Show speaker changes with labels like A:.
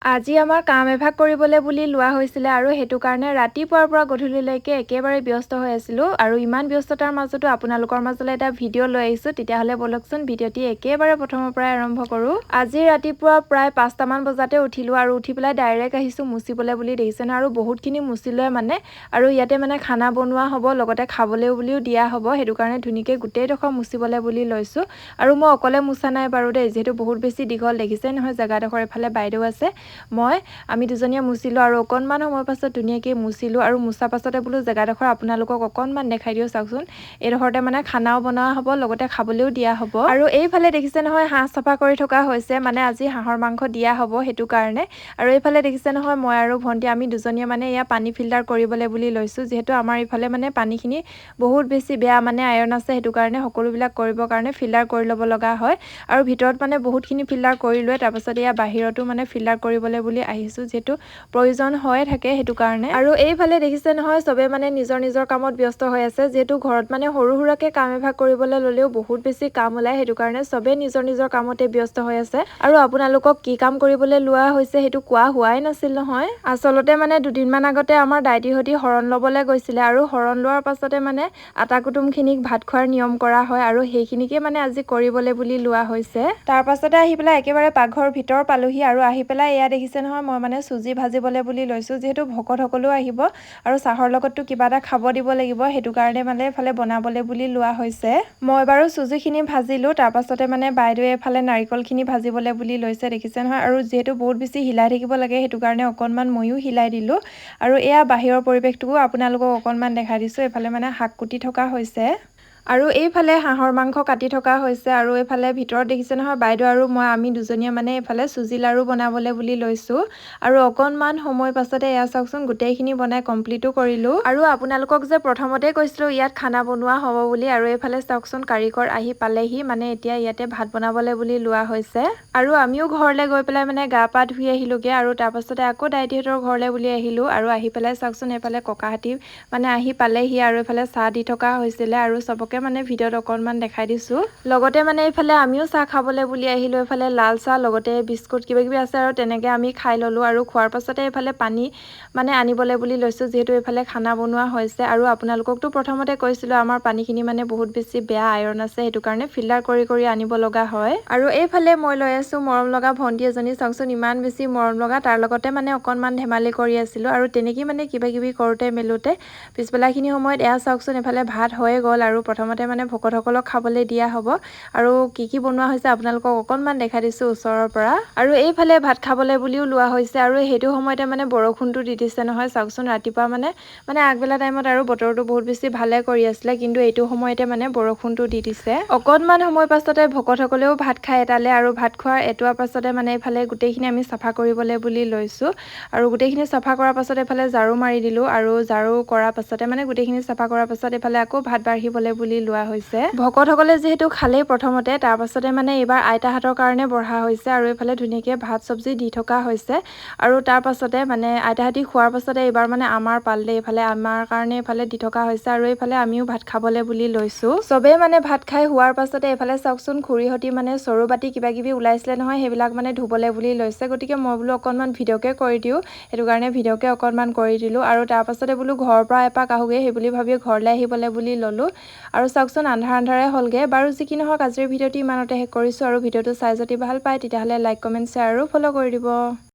A: আজি আমাৰ কাম এভাগ কৰিবলৈ বুলি লোৱা হৈছিলে আৰু সেইটো কাৰণে ৰাতিপুৱাৰ পৰা গধূলিলৈকে একেবাৰে ব্যস্ত হৈ আছিলোঁ। আৰু ইমান ব্যস্ততাৰ মাজতো আপোনালোকৰ মাজলৈ এটা ভিডিঅ' লৈ আহিছোঁ। তেতিয়াহ'লে ব'লকচোন, ভিডিঅ'টি একেবাৰে প্ৰথমৰ পৰাই আৰম্ভ কৰোঁ। আজি ৰাতিপুৱা প্ৰায় 5টামান বজাতে উঠিলোঁ আৰু উঠি পেলাই ডাইৰেক্ট আহিছোঁ মুচিবলৈ বুলি, দেখিছে ন? আৰু বহুতখিনি মুচিলোৱে মানে। আৰু ইয়াতে মানে খানা বনোৱা হ'ব, লগতে খাবলৈও বুলিও দিয়া হ'ব, সেইটো কাৰণে ধুনীয়াকৈ গোটেইডোখৰ মুচিবলৈ বুলি লৈছোঁ। আৰু মই অকলে মোচা নাই বাৰু দেই, যিহেতু বহুত বেছি দীঘল, দেখিছে নহয় জেগাডোখৰ। এইফালে বাইদেউ আছে, মই, আমি দুজনীয়ে মুচিলোঁ। আৰু অকণমান সময়ৰ পাছত ধুনীয়াকৈ মুচিলোঁ। আৰু মোচা পাছতে বোলো জেগাডোখৰ আপোনালোকক অকণমান দেখাই দিওঁ। চাওকচোন, এইডোখৰতে মানে খানাও বনোৱা হ'ব, লগতে খাবলৈও দিয়া হ'ব। আৰু এইফালে দেখিছে নহয়, হাঁহ চাফা কৰি থকা হৈছে, মানে আজি হাঁহৰ মাংস দিয়া হ'ব সেইটো কাৰণে। আৰু এইফালে দেখিছে নহয়, মই আৰু ভণ্টি আমি দুজনীয়ে মানে এয়া পানী ফিল্টাৰ কৰিবলৈ বুলি লৈছোঁ, যিহেতু আমাৰ এইফালে মানে পানীখিনি বহুত বেছি বেয়া, মানে আইৰণ আছে, সেইটো কাৰণে সকলোবিলাক কৰিবৰ কাৰণে ফিল্টাৰ কৰি ল'ব লগা হয়। আৰু ভিতৰত মানে বহুতখিনি ফিল্টাৰ কৰিলোৱে, তাৰপাছত এয়া বাহিৰতো মানে ফিল্টাৰ কৰিবলৈ বুলি আহিছোঁ, যিহেতু প্ৰয়োজন হৈয়ে থাকে সেইটো কাৰণে। আৰু এইফালে দেখিছে নহয়, চবে মানে নিজৰ নিজৰ কামত ব্যস্ত হৈ আছে, যিহেতু ঘৰত মানে সৰু সুৰাকৈ কাম এভাগ কৰিবলৈ ল'লেও বহুত বেছি কাম ওলায়, সেইটো কাৰণে চবে নিজৰ নিজৰ কামতে ব্যস্ত হৈ আছে। আৰু আপোনালোকক কি কাম কৰিবলৈ লোৱা হৈছে সেইটো কোৱা হোৱাই নাছিল নহয়। আচলতে মানে দুদিনমান আগতে আমাৰ দাইটিহঁতি শৰণ ল'বলৈ গৈছিলে আৰু শৰণ লোৱাৰ পাছতে মানে আটা কুটুমখিনিক ভাত খোৱাৰ নিয়ম কৰা হয় আৰু সেইখিনিকে মানে আজি কৰিবলৈ বুলি লোৱা হৈছে। তাৰ পাছতে আহি পেলাই একেবাৰে পাকঘৰৰ ভিতৰ পালোহি আৰু আহি পেলাই এয়া দেখিছে নহয়, মই মানে চুজি ভাজিবলৈ বুলি লৈছোঁ, যিহেতু ভকতসকলেও আহিব আৰু চাহৰ লগততো কিবা এটা খাব দিব লাগিব, সেইটো কাৰণে মানে এইফালে বনাবলৈ বুলি লোৱা হৈছে। মই বাৰু চুজিখিনি ভাজিলোঁ, তাৰ পাছতে মানে বাইদেৱে এইফালে নাৰিকলখিনি ভাজিবলৈ বুলি লৈছে, দেখিছে নহয়? আৰু যিহেতু বহুত বেছি হিলাই থাকিব লাগে, সেইটো কাৰণে অকণমান ময়ো হিলাই দিলোঁ। আৰু এয়া বাহিৰৰ পৰিৱেশটোকো আপোনালোকক অকণমান দেখাই দিছোঁ। এইফালে মানে শাক কুটি থকা হৈছে আৰু এইফালে হাঁহৰ মাংস কাটি থকা হৈছে। আৰু এইফালে ভিতৰত দেখিছে নহয়, বাইদেউ আৰু মই আমি দুজনীয়ে মানে এইফালে চুজি লাড়ু বনাবলৈ বুলি লৈছোঁ। আৰু অকণমান সময় পাছতে এয়া চাওকচোন, গোটেইখিনি বনাই কমপ্লিটো কৰিলোঁ। আৰু আপোনালোকক যে প্ৰথমতে কৈছিলোঁ ইয়াত খানা বনোৱা হ'ব বুলি, আৰু এইফালে চাওকচোন, কাৰিকৰ আহি পালেহি, মানে এতিয়া ইয়াতে ভাত বনাবলৈ বুলি লোৱা হৈছে। আৰু আমিও ঘৰলৈ গৈ পেলাই মানে গা পা ধুই আহিলোঁগৈ আৰু তাৰপাছতে আকৌ দাইটিহঁতৰ ঘৰলৈ বুলি আহিলোঁ। আৰু আহি পেলাই চাওকচোন, এইফালে ককাহাতী মানে আহি পালেহি আৰু এইফালে চাহ দি থকা হৈছিলে আৰু চবকে মানে ভিডিঅ'ত অকণমান দেখাই দিছোঁ। লগতে মানে এইফালে আমিও চাহ খাবলৈ বুলি আহিলোঁ। এইফালে লাল চাহ, লগতে বিস্কুট কিবা কিবি আছে আৰু তেনেকৈ আমি খাই ল'লোঁ। আৰু খোৱাৰ পাছতে এইফালে পানী মানে আনিবলৈ বুলি লৈছোঁ, যিহেতু এইফালে খানা বনোৱা হৈছে। আৰু আপোনালোককতো প্ৰথমতে কৈছিলোঁ, আমাৰ পানীখিনি মানে বহুত বেছি বেয়া, আইৰণ আছে, সেইটো কাৰণে ফিল্টাৰ কৰি কৰি আনিব লগা হয়। আৰু এইফালে মই লৈ আছোঁ মৰম লগা ভণ্টি এজনী, চাওকচোন, ইমান বেছি মৰম লগা। তাৰ লগতে মানে অকণমান ধেমালি কৰি আছিলোঁ আৰু তেনেকেই মানে কিবা কিবি কৰোঁতে মেলোঁতে পিছবেলাখিনি সময়ত এয়া চাওকচোন, এইফালে ভাত হৈয়ে গ'ল। আৰু প্ৰথমতে মানে ভকতসকলক খাবলৈ দিয়া হ'ব আৰু কি কি বনোৱা হৈছে আপোনালোকক অকণমান দেখাই দিছোঁ ওচৰৰ পৰা। আৰু এইফালে ভাত খাবলৈ বুলিও লোৱা হৈছে আৰু সেইটো সময়তে মানে বৰষুণটো দি দিছে নহয়। চাওকচোন, ৰাতিপুৱা মানে আগবেলা টাইমত আৰু বতৰটো বহুত বেছি ভালে কৰি আছিলে, কিন্তু এইটো সময়তে মানে বৰষুণটো দি দিছে। অকণমান সময় পাছতে ভকতসকলেও ভাত খাই এটালে আৰু ভাত খোৱাৰ এটোৱাৰ পাছতে মানে এইফালে গোটেইখিনি আমি চাফা কৰিবলৈ বুলি লৈছোঁ। আৰু গোটেইখিনি চাফা কৰাৰ পাছত এইফালে ঝাৰু মাৰি দিলোঁ আৰু ঝাৰু কৰাৰ পাছতে মানে গোটেইখিনি চাফা কৰাৰ পাছত এইফালে আকৌ ভাত বাঢ়িবলৈ বুলি লোৱা হৈছে। ভকতসকলে যিহেতু খালেই প্ৰথমতে, তাৰ পাছতে মানে এইবাৰ আইতাহঁতৰ কাৰণে বঢ়া হৈছে আৰু এইফালে ধুনীয়াকৈ ভাত চব্জি দি থকা হৈছে। আৰু তাৰ পাছতে মানে আইতাহঁতি খোৱাৰ পাছতে এইবাৰ মানে আমাৰ পালে, এইফালে আমাৰ কাৰণে এইফালে দি থকা হৈছে আৰু এইফালে আমিও ভাত খাবলৈ বুলি লৈছোঁ। চবেই মানে ভাত খাই হোৱাৰ পাছতে এইফালে চাওকচোন, খুৰীহঁতি মানে চৰু বাতি কিবা কিবি ওলাইছিলে নহয়, সেইবিলাক মানে ধুবলৈ বুলি লৈছে। গতিকে মই বোলো অকণমান ভিডিঅ'কে কৰি দিওঁ, সেইটো কাৰণে ভিডিঅ'কে অকণমান কৰি দিলোঁ। আৰু তাৰ পাছতে বোলো ঘৰৰ পৰা এপাক আহোঁগৈ, সেই বুলি ভাবি ঘৰলৈ আহিবলৈ বুলি ল'লোঁ। আৰু চাওকচোন, আন্ধাৰ আন্ধাৰে হ'লগৈ। বাৰু যি কি নহওক, আজিৰ ভিডিঅ'টি ইমানতে শেষ কৰিছোঁ। আৰু ভিডিঅ'টো চাই যদি ভাল পায়, তেতিয়াহ'লে লাইক, কমেণ্ট, শ্বেয়াৰ আৰু ফ'ল' কৰি দিব।